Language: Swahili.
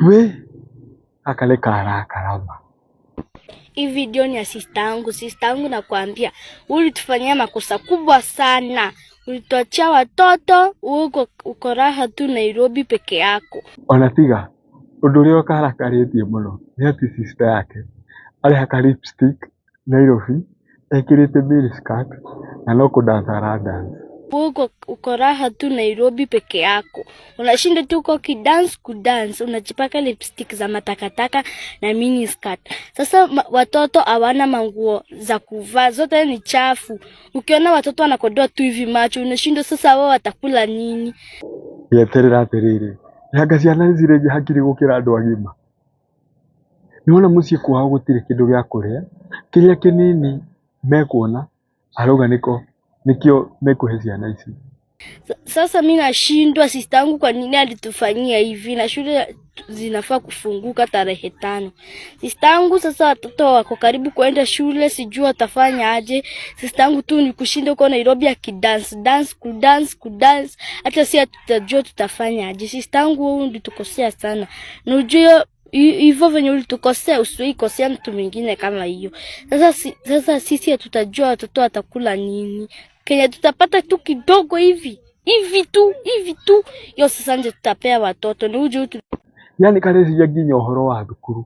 We gaka nĩ karakarama. Hii video ni ya sister yangu. Sister yangu, nakwambia ulitufanyia makosa kubwa sana. Ulituachia watoto uko uko raha tu Nairobi peke yako. Ona tiga ũndũ ũrĩa ũkarakarĩtie mũno nĩ atĩ sister yake arehaka lipstick Nairobi ekĩrĩte mini skirt na no kũdance aradance. Uko raha tu Nairobi peke yako, unashinda tu uko kidance kudance, unajipaka lipstick za matakataka na mini skirt. Sasa watoto hawana manguo za kuvaa, zote ni chafu. Ukiona watoto wanakodoa tu hivi macho, unashinda sasa wao watakula nini? Gĩeterera atĩrĩrĩ, anga ciana nĩ cirĩ hakiri gũkĩra andũ agima. Nĩwona mũciĩ kwao gũtirĩ kĩndũ gĩa kũrĩa, kĩrĩa kĩnini mekuona arauga nĩko nĩkĩo mekũhe ciana ici. Sasa mi nashindwa sister yangu kwa nini alitufanyia hivi, na shule zinafaa kufunguka tarehe 5. Sister yangu sasa watoto wako karibu kuenda shule, sijui watafanya aje. Sister yangu tu ni kushinda huko Nairobi akidance dance kudance kudance, hata si hatutajua tutafanya aje. Sister yangu wewe ulitukosea sana, na ujue hivyo venye ulitukosea usiwahi kosea mtu mwingine kama hiyo. Sasa sisi hatutajua watoto watakula nini. Kenya tutapata tu kidogo hivi hivi tu hivi tu, hiyo sasa ndio tutapea watoto ni uje Yani kareciria nginya ũhoro wa thukuru.